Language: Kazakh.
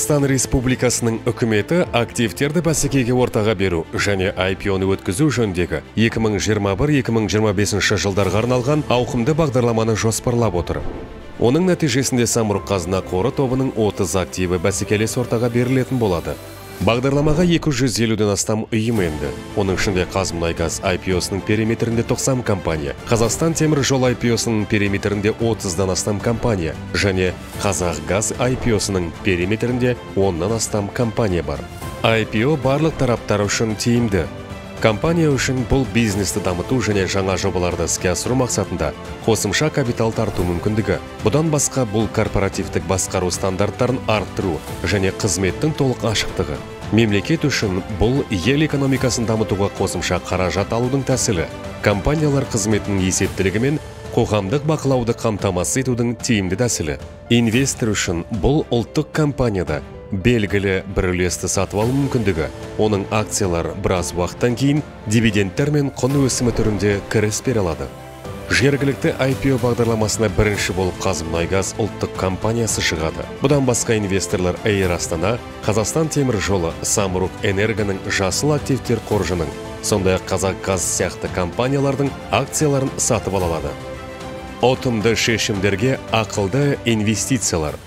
Қазақстан Республикасының үкіметі активтерді бәсекеге ортаға беру және IPO-ны өткізу жөніндегі 2021-2025 жылдарға арналған ауқымды бағдарламаны жоспарлап отыр. Оның нәтижесінде Самұрық Қазына қоры тобының 30 активі бәсекелес ортаға берілетін болады. Бағдарламаға 250-ден астам ұйым енді. Оның ішінде Қазмұнайгаз IPO-сының периметрінде 90 компания, Қазақстан темір жол IPO-сының периметрінде 30-дан астам компания және Қазақгаз IPO-сының периметрінде 10-нан астам компания бар. IPO барлық тараптар үшін тиімді. Компания үшін бұл бизнесті дамыту және жаңа жобаларды іске асыру мақсатында қосымша капитал тарту мүмкіндігі. Бұдан басқа бұл корпоративтік басқару стандарттарын арттыру және қызметтің толық ашықтығы. Мемлекет үшін бұл ел экономикасын дамытуға қосымша қаражат алудың тәсілі. Компаниялар қызметінің есептілігі мен қоғамдық бақылауды қамтамасыз етудің тиімді тәсілі. Инвестор үшін бұл ұлттық компанияда белгілі бір үлесті сатып алу мүмкіндігі. Оның акциялары біраз уақыттан кейін дивидендтер мен құн өсімі түрінде кіріс бере алады. Жергілікті IPO бағдарламасына бірінші болып Қазмұнайгаз ұлттық компаниясы шығады. Бұдан басқа инвесторлар Эйр Астана, Қазақстан темір жолы, Самұрық Энергоның жасыл активтер қоржының, сондай-ақ Қазақгаз сияқты компаниялардың акцияларын сатып ала алады. Ұтымды шешімдерге ақылды инвестициялар.